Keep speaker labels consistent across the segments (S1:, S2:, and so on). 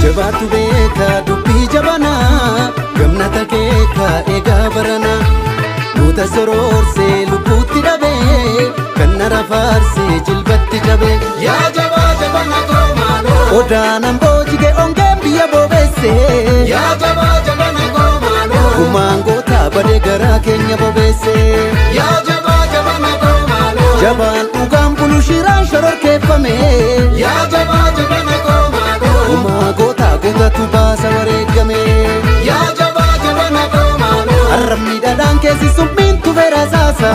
S1: Jabaatu beekaa dubbii jabanaa, gamnata keekaa egaa baranaa. Goota soroorsee lubbuutti dhabee, kan nara faarsee jilbatti cabee.
S2: Yaa jabaa jabana koo maaloo.
S1: Odaanan boojige ongeen biyya bobeesse.
S2: Yaa jabaa jabana koo maaloo.
S1: Gumaan gootaa badee garaa keenya bobeesse.
S2: Yaa jabaa jabana koo maaloo.
S1: Jabaan dhugaan bulu shiraan shororkeeffame.
S2: Yaa jabaa jabana koo maaloo.
S1: Gumaa gootaa gootatu baasa wareegame.
S2: Yaa jabaa jabana koo maaloo.
S1: Arrabni dhadhaan keessi summiin tufeera saasa.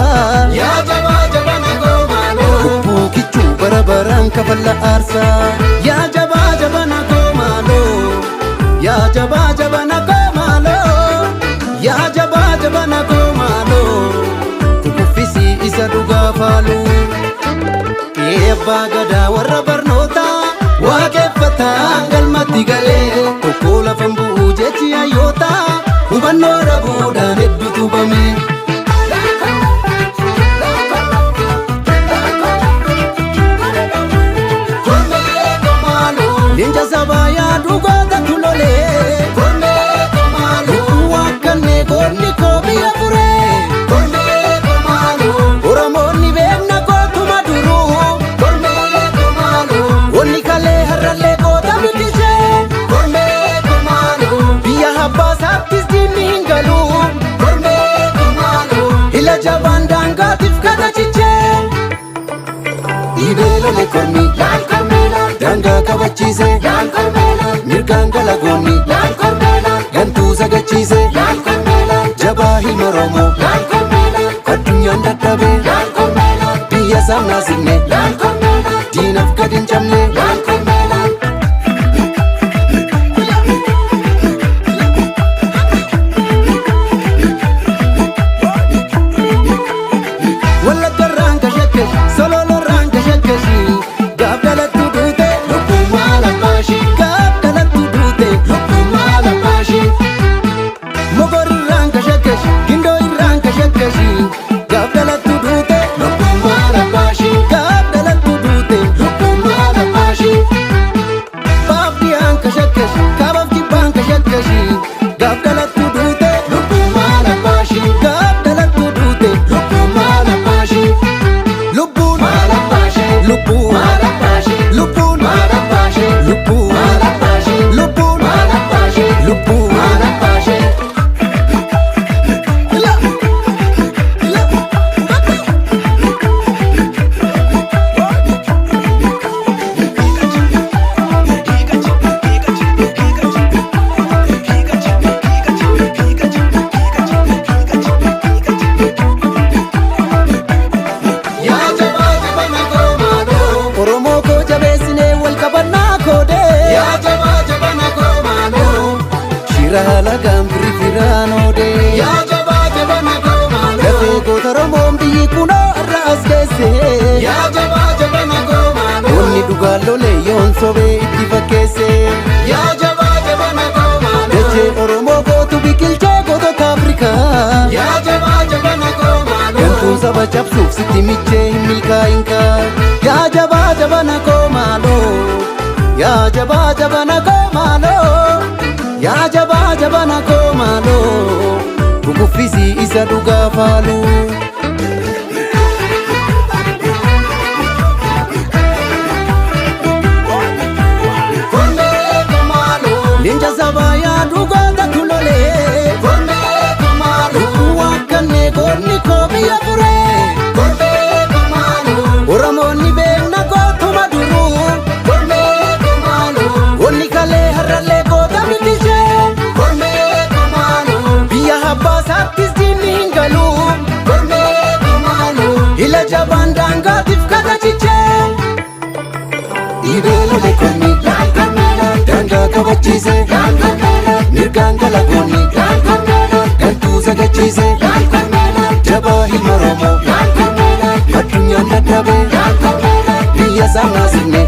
S2: Yaa jabaa jabana koo maaloo.
S1: Lubbuu kichuu bara baraan kafalla aarsaa. Yaa jabaa jabana koo maaloo. Yaa jabaa jabana koo maaloo. Yaa jabaa jabana koo maaloo. Kukuffisii isa dhugaa faaluu. Ee abbaa gadaa warra barnootaa waaqeffataa galmatti galee tokko lafan bu'uu jechi hayyootaa hubannoo dhabuudhaan hedduu tubame.
S2: Kormee koo maaloo.
S1: Leenca sabaa yaadu gootatu lolee.
S2: Kormee koo maaloo.
S1: Lubbuu waakkannee goonni koo biyya furee.
S2: Kormee koo maaloo.
S1: Oromoonni beekna gootuma duruu.
S2: Kormee koo maaloo.
S1: Goonni kalee har'allee goota biqilchee.
S2: Kormee koo maaloo.
S1: Biyya abbaasaattis diinni hin galu.
S2: Kormee koo maaloo.
S1: Ila jabaan daangaatiif katachichee. Dhiibee lole kormi.
S2: Laal kormee laal.
S1: Daangaa kabachiise.
S2: Laal kormee laal.
S1: Mirgaan galagoonni.
S2: Laal kormee laal.
S1: Gantuu sagachiise.
S2: Laal kormee laal.
S1: Jabaa ilma Oromoo.
S2: Laal kormee laal.
S1: Addunyaan dadhabee.
S2: Laal kormee laal.
S1: Biyya isaaf naasifne.
S2: Laal kormee laal.
S1: Diinaf gad hin cabne.
S2: Laal kormee laal.
S1: Wallaggarraan kashakkash, sololorraan kashakkashi. Gaaf dhalattu duute
S2: Lubbuu maal abbaashii.
S1: gaaf dhalattu duute.
S2: Lubbuu maal abbaashii.
S1: Mogorirraan kashakkash, gindooyirraan kashakkashi. Gaaf dhalattu duute
S2: Lubbuu maal abbaashii.
S1: gaaf dhalattu duute.
S2: Lubbuu maal abbaashii.
S1: Baabdiyaan kashakkash, kaabaaf kibbaan kashakkashi. Gaaf dhalattu duute
S2: Lubbuu maal abbaashii.
S1: gaaf dhalattu duute.
S2: Lubbuu maal abbaashii.
S1: Lubbuun
S2: Maal abbaashii.
S1: lubbuun
S2: Maal abbaashii.
S1: lubbuun
S2: Maal abbaashii.
S1: lubbuun
S2: Maal abbaashii.
S1: lubbuun
S2: Maal abbaashii.
S1: lubbuun.
S2: Maal abbaashii. Yaa jabaa jabana koo maaloo.
S1: Oromoo koo jabeessinee wal qabannaa koodee.
S2: Yaa jabaa jabana koo maaloo.
S1: Shira halagaan firri firaan oodee.
S2: Yaa jabaa jabana koo maaloo.
S1: Lafee goota Oromoon biyyi kunoo irra as geesse.
S2: Yaa jabaa jabana koo maaloo.
S1: Onni dhugaan lolee yoon sobee itti fakkeesse.
S2: Yaa jabaa jabana koo maaloo.
S1: Dachee Oromoo gootu biqilchee gootota Afrikaa.
S2: Yaa jabaa jabana koo maaloo.
S1: Gantuun saba cabsuuf sitti michee hin milkaa'inkaa. Yaa jabaa jabana koo maaloo. Yaa jabaa jabana koo maaloo. Yaa jabaa jabana koo maaloo. Kukuffisii isa dhugaa faaluu.
S2: Kormee koo maaloo.
S1: Leenca sabaa yaadu gootatu lolee.
S2: Kormee koo maaloo.
S1: Lubbuu waakkannee goonni koo biyya furee.
S2: Kormee koo maaloo.
S1: Oromoonni beekna gootuma duruu.
S2: Kormee koo maaloo.
S1: Goonni kalee har'allee goota biqilchee.
S2: Kormee koo maaloo.
S1: Biyya abbaasaattis diinni hin galu.
S2: Kormee koo maaloo.
S1: Ila jabaan daangaatiif katachichee. Dhiibee lole kormi.
S2: Laal kormee laal.
S1: Daangaa kabachiise.
S2: Laal kormee laal.
S1: Mirgaan galagoonni.
S2: Laal kormee laal.
S1: Gantuu sagachiise.
S2: Laal kormee laal.
S1: Jabaa ilma Oromoo.
S2: Laal kormee laal.
S1: Addunyaan dadhabee.
S2: Laal kormee laal.
S1: Biyya isaaf naasifne.